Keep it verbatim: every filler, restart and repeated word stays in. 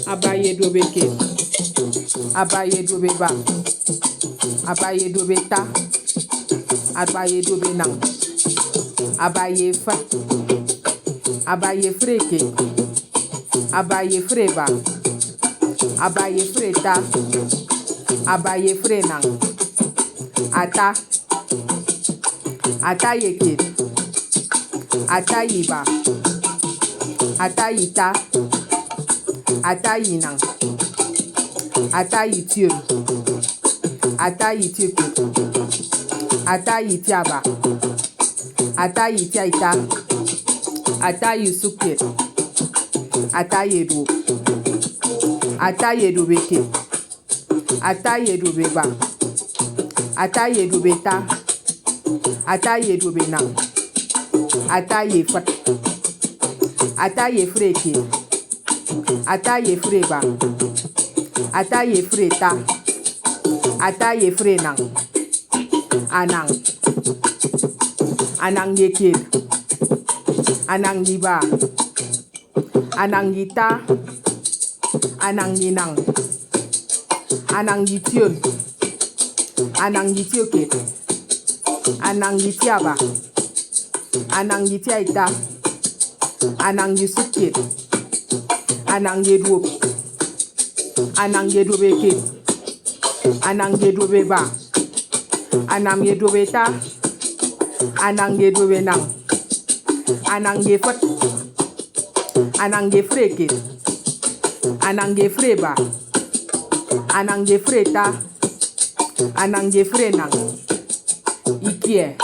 Aba ye duop eken. Aba ye duop eba. Aba ye duop eta. Aba ye duop enañ. Aba ye efịt. Aba ye efịt eken. Aba ye efịt eba. Aba ye efịt eta. Aba ye efịt enañ. Ata. Ata ye kiet. Ata ye iba. Ata ye ita. Ata ye inañ. Ata ye ition. Ata ye itiokiet. Ata ye itiaba. Ata ye itiaita. Ata ye usụkkiet. Ata ye duop. Ata ye duop eken. Ata ye duop eba. Ata ye duop eta. Ata ye duop enañ. Ata ye efịt. Ata ye efịt eken. Ata ye efịt eba. Ata ye efịt eta. Ata ye efịt enañ. Anañ. Anañ ye kiet. Anañ ye iba. Anañ ye ita. Anañ ye inañ. Anañ ye ition. Anañ ye itiokiet. Anañ ye itiaba. Anañ ye itiaita. Anañ ye usụkkiet. Anañ ye duop. Anañ ye duop eken. Anañ ye duop eba. Anañ ye duop eta. Anañ ye duop enañ. Anañ ye efịt. Anañ ye efịt eken. Anañ ye efịt eba. Anañ ye efịt eta. Anañ ye efịt enañ. Ikie.